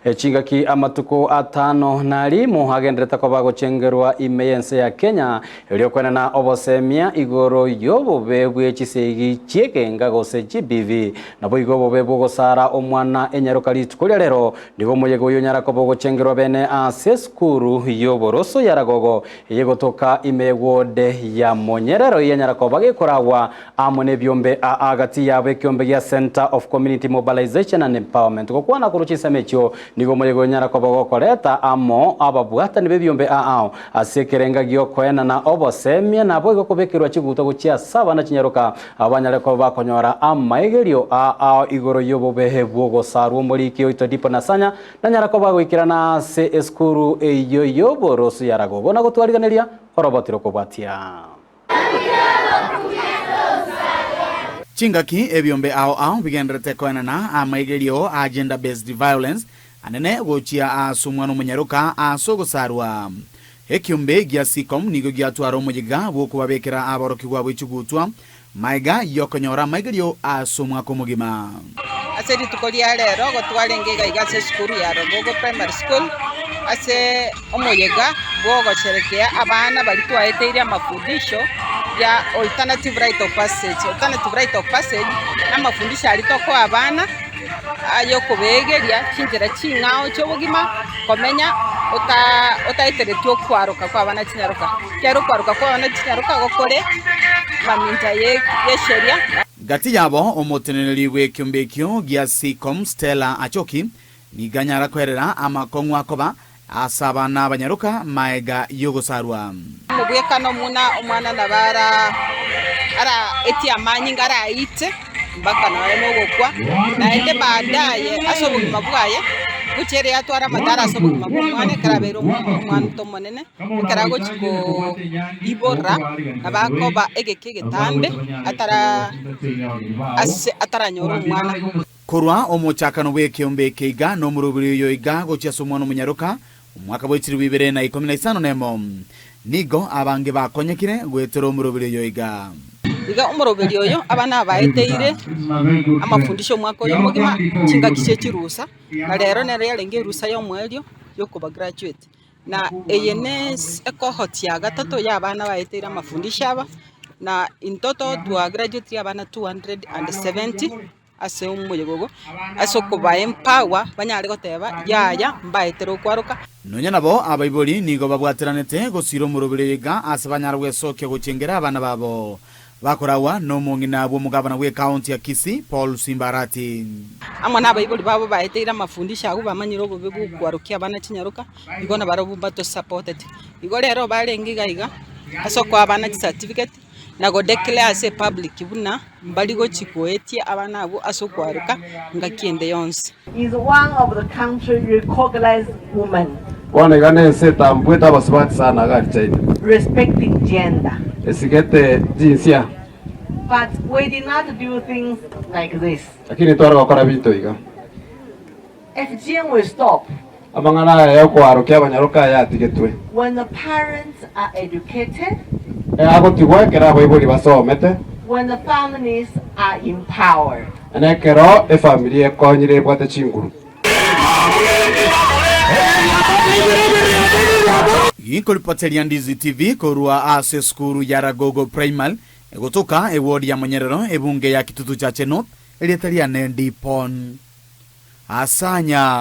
Chingaki amatuko atano na rimo agenderete koba gochengerwa ime y'ense ya Kenya, erio kwenena obosemia igoro y'obobe bwe chisegi chi'egenga gose GBV, naboigo obobe bw'ogosara omwana enyaroka rituko ria rero. Nigo omoyega oyio onyara koba ogochengerwa bene ase esukuru y'oboroso ya Ragogo eyegotoka ime y'eward ya Monyerero eyanyara koba gekoragwa amo nebiombe aa gati yabo ekiombe gia Centre of Community Mobilization and Empowerment. Gokwana korwa chinsemo echio nigo omoyega oyo onyara koba ogokoreta amo ababwatani b'ebiombe aao ase ekerenga gi'okoenana obosemia naboigo kobekerwa chigutwa gochia ase abana chinyaroka abo banyare koba bakonyora amaegerio aao igoro y'obobe bw'ogosarwa omoriki oito Dipo Nasanya nanyara koba goikerana ase esukuru eyio y'oboroso ya Ragogo na gotwariganeria oroboti rokobwatia. Chingaki ebiombe ao ao bigendererete koenana amaigerio a Gender Based Violence anene gochia ase omwana omonyaroka ase ogosarwa. Ekiombe gia Seacom nigo giatwara omoyega bw'okobabekera aborokigwa bwe chigutwa maega y'okonyora amaigerio ase omwaka omogima. Ase rituko ria rero gotwarenge iga iga ase esukuru ya Rogogo Primary School ase omoyega bw'ogosherekea abana baria twaeteire amafundisho ya alternative rite of passage. Alternative rite of passage na amafundisho aria tokoa abana ayokobeegeria chinchera ching'ao chi'obogima komenya otaetereti okwaroka kw'abana chinyaroka. Ekero okwaroka kw'abana chinyaroka gokore mamincha y'esheria. Gati yabo omoteneneri bw'ekiombe ekio gia Seacom Stella Achoki nigo anyara koerera amakong'u akoba ase abana abanyaroka maega y'ogosarwa. Omogwekano buna omwana nabo ara etie amanyinga araite mpaka nonya nogokwa, naende baadaye ase obogima bwaye, gochia ere atware amataro ase obogima bwa omwana ekero abeire omwanto omonene, ekero agochia koibora nabo akoba egeka egetambe atara ase ataranyora omwana. Korwa omochakano bw'ekeombe eke iga nomoroberi oyo iga gochia ase omwana omonyaroka, omwaka bwe chilifu ibere na ikomi na isano nemo, nigo abange bakonyekire goetera omoroberi oyo iga. Iga omoroberi oyo abana abaeteire amafundisho omwaka oyo omogima, chingaki chie chirusa, na rero nero yarenge erusa y'omoerio yokoba graduate. Na eye ne ekohoti ya gatato y'abana baeteire amafundisho aba, na intwe twagraduatire abana 270. Ase omoyega ogo, ase okoba empower, banyare goteba, Yaya, mbaetere okwaroka. Nonya nabo abaibori nigo babwateranete gosiira omoroberi oyo iga ase banyare gwesokia gochengera abana babo. Bakoragwa nomong'ina bw'omogabana bw'ekaunti ya Kisii, Paul Simba Arati. Amo nabaibori babo baeteire amafundisho agwo bamanyire obobe bw'okwarokia abana chinyaroka, igo nabarabwo mbatosapoteti. Igo rero barenge iga iga ase okoa abana chicertificate. na go-declare ase epublic buna mbari gochia goetia abana abwo ase okwaroka ngaki ende yonsi. Is one of the country recognized woman. Bono iga nense etambuete abasubati sana iga aria China. Respecting gender. Esigete jinsia. But we did not do things like this. Lakini tware gokora binto iga. FGM will stop. Amang'ana aya y'okoarokia abanyaroka aya atigetwe. When the parents are educated. Agotigwa ekero abaibori basomete. When the families are empowered. Na ekero efamiri ekonyire ebwate chinguru. Ginkoripoteria Ndizi TV korwa ase esukuru ya Ragogo Primary egotoka eward ya Monyerero ebunge ya Kitutu Chache North erieta riane Ndipon Asanya.